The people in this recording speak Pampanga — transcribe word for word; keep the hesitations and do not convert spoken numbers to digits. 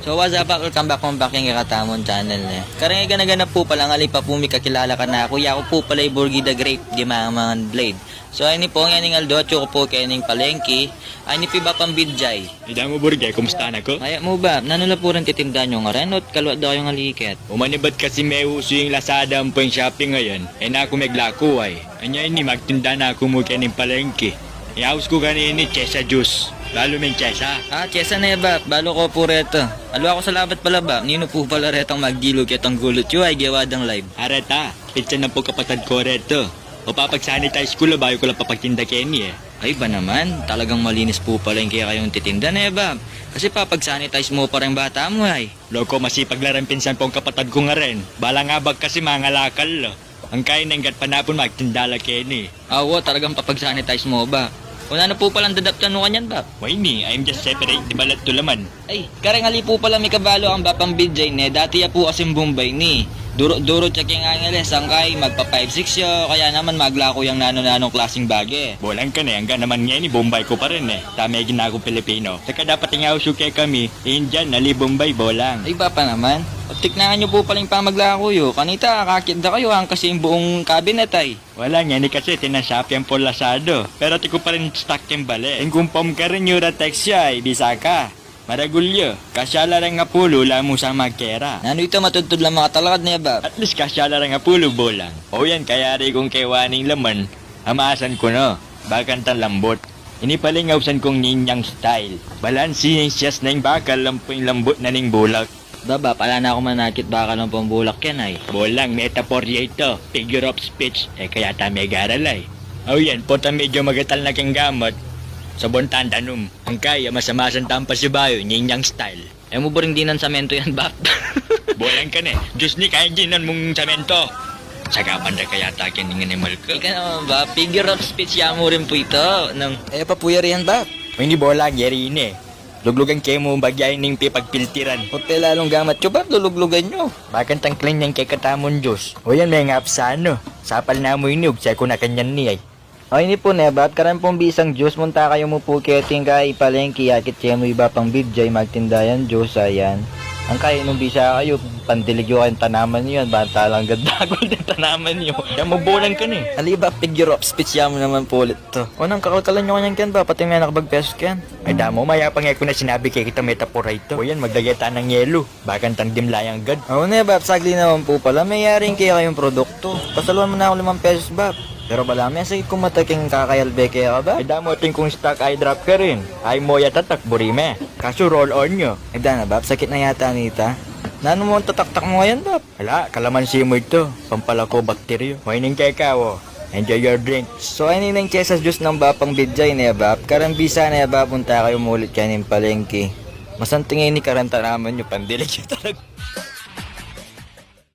So what's up, Bap? Welcome back, welcome back king kekatamung channel, ne. Kareng e gana-gana pu pala, ali pa pu mikakilala kanaku, yaku pu pala i Burgi the Grape, di mamangan blade. So ini pu, ngening aldo atyu ku pu kening palengki. Ay, ini pu i Bapang Bidjay. Ida mu, Burgi, kumusta na ku? Mayap mu, Bap? Nanu la pu reng titinda yu ngaren, o't kaluat da kayung aliket? Umanibat kasi meusu ing Lazada ampong Shopee ngayan, e na ku meglaku ay. Anya ini, magtinda na ku mu kening palengki. Iyaus ku kanini, chesa juice. Balu meng chesa? Ah, chesa ne, Bap. Balu ku pu reta. Alwa ku salamat pala, Bap. Ninu pu pala retang magdilu ketang gulut yu ay, gewa dang live? Areta, pitsa na pu kapatad ku reta. O papag-sanitize ku la bayu ku la papagtinda keni e. Ay ba naman, talagang malinis pu pala ing kekayung titinda ne, Bap. Kasi papag-sanitize mu pa reng bata mu ay. Loko, masipag la reng pinsan pung kapatad ku ngaren. Balang abak kasi mangalakal la. Angkay neng gat panapun magtinda la keni. Awa, talagang papag-sanitize mu, Bap. O nanu pu palang dadaptan mu kanyan, Bap? Wa ini, I'm just separate the balat to laman. Ay, kareng ali pu pala mikabalu kang Bapang Bidjay ne, dati ya pu kasing Bombay ni. Duru-duru ya keng Angeles, angkay magpa five six ya, kaya naman maglaku yang nanu-nanung klaseng bage. Bolang ka ne, angga naman ngeni Bombay ku pa rin e. Tame ginaku Pilipino. Saka dapat ing ausu kekami, Indian, ali Bombay, bolang. Ay, Bapa naman. Tiknan yu pu pala ing pamaglaku yu. Kanita, akakit da kayu, angkasi ing buung cabinet ay. Wala, ngeni kasi tinasapyan pu Lazada. Pero atiu ku pa rin stock keng bale. Ing kumpam karin yu ra text ya, ay, bisa ka. Maragul ya. Kasya la reng apulu, ala mu sa magkera. Nanu ita, matudtud lang makatalakad ne, Bap? At least kasya la reng apulu, bolang. O yan, kayari kung kewa ning laman, amasan ku na. Bakantang lambut. Ini pala ing ausan kung Ninyang style. Balansi ning sias na ing bakal ampong lambut na ning bulak. Bap, ala na kung manakit bakal ampong bulak yan ay. Bolang, metaphor ya ita. Figure of speech. E ka yata megaral ay. O yan, potang medyu magatal na keng gamat, sabon tang danum. Angkay, amas-amasan tang pasibayu, Ninyang style. E mu ba ring dinan samento yan, Bap? Bolang ka ne. Diyos ni, kaya dinan mung samento. Sagapan da ka yata kening animal ka. Ika naman, Bap. Figure of speech ya mu rin pu ita. Nang e pa pu yari yan, Bap. O ini, bolang, yari ne. Luglugan ke mu bagya ining pipagpiltiran. O't e lalung gamat yu, Bap, luluglugan yu. Bakantang clean yang kekatamung juice. O yan, mengap sana. Sapal na mu ini, ugse ku na kanyan ni ay. O ini pu ne, Bap, kareng pung bisang juice, munta kayu mu pu keti king palengki, akit ye mu i Bapang Bidjay magtinda yang juice, ayan. Angkay nung bisa kayu, pandilig yu kayung tanaman yu yan, banta lang gad dagul ding tanaman yu. Yan mu, bolang ka ne. Ali, Bap, figure of speech ya mu naman pu ulit to. O nang kakalkalan yu kanyan ken, Bap, ating menakbag pesos ken. Ay damu, mayap a nge ku na sinabi kekitang metaphor a ita. O yan, maglage ta nang yelu. Bakantang dimla yang gad. O ne, Bap, sagli naman pu pala, meyari ing kekayung produktu. Pasaluan mu na kung limang pesos, Bap. Pero balamu, e sakit kung mata king kakayalbe keka, Bap. Ay damu, atin kung stock eye drop karin. Ay mo ya tatak, buri me. Kasu roll on yu. Ay dana, Bap, sakit na yata nita. Nanu mu ing tataktak mu ngayan, Bap? Ala, kalamansi mu ita. Pampalako bakterya. Mainin keka, o. Enjoy your drink. So, ay ini neng chesa juice nang Bapang Bidjay ne, Bap. Kareng bisa ne, Bap, munta kayu mu ulit kening palengki. Masanting ini kareng tanaman yu, pandilig yu talaga.